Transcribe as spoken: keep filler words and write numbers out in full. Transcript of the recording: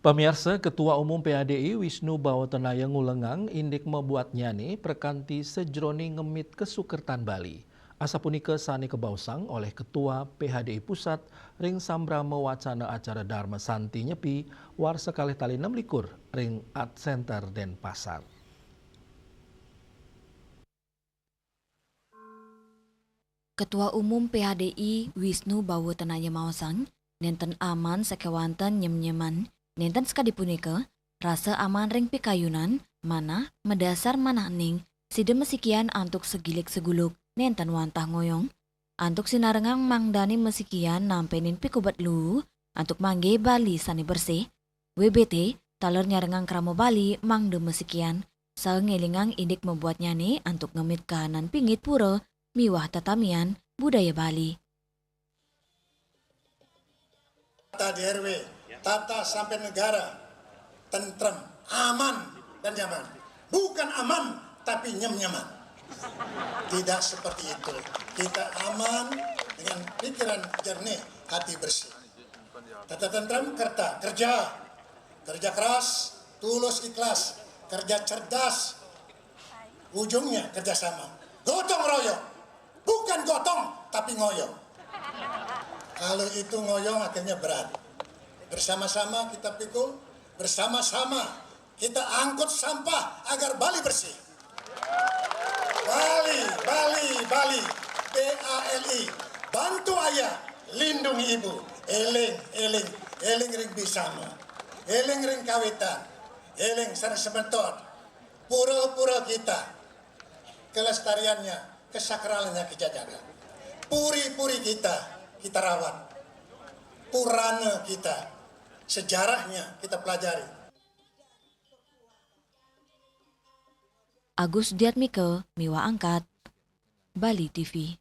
Pamiarsa, Ketua Umum P H D I Wisnu Bawotenaya ngulengang indik mabuatnyane prakanti sajroning ngemit kasukertan Bali. Asapunika sane kabaosang olih Ketua P H D I Pusat ring sambrama wacana acara Dharma Santi Nyepi warsa kalih tali enam likur ring Art Center Denpasar. Ketua Umum P H D I Wisnu Bawotenaya maosang, nenten aman sakewanten nyem-nyeman, nenten sakadi punika, rasa aman ring pikayunan, manah, madasar manahning, sida masikian antuk sagilik saguluk, nenten wantah ngoyong. Antuk sinarengang mangdane masikian nampenin pikubet luu, antuk manggihin Bali sane bersih, W B T taler nyarengang krama Bali mangda masikian, saha ngelingang indik mabuatnyane antuk ngemit kahanan pingit pura miwah tatamian budaya Bali. Tata D R W, tata sampai negara, tentrem, aman dan nyaman. Bukan aman, tapi nyem-nyaman. Tidak seperti itu. Kita aman dengan pikiran jernih, hati bersih. Tata tentrem, kerta, kerja. Kerja keras, tulus ikhlas, kerja cerdas, ujungnya kerjasama. Gotong royong, bukan gotong, tapi ngoyong. Kalau itu ngoyong, akhirnya berat. Bersama-sama kita pikul, bersama-sama kita angkut sampah agar Bali bersih. Bali, Bali, Bali, B A L I, bantu ayah, lindungi ibu. Eling, eling, eling ring bisama, eling ring kawitan, eling sareng semeton. Pura-pura kita, kelestariannya, kesakralannya kita jaga. Puri-puri kita, kita rawat. Purana kita, sejarahnya kita pelajari. Agus Diatmika miwah Angkat, Bali T V.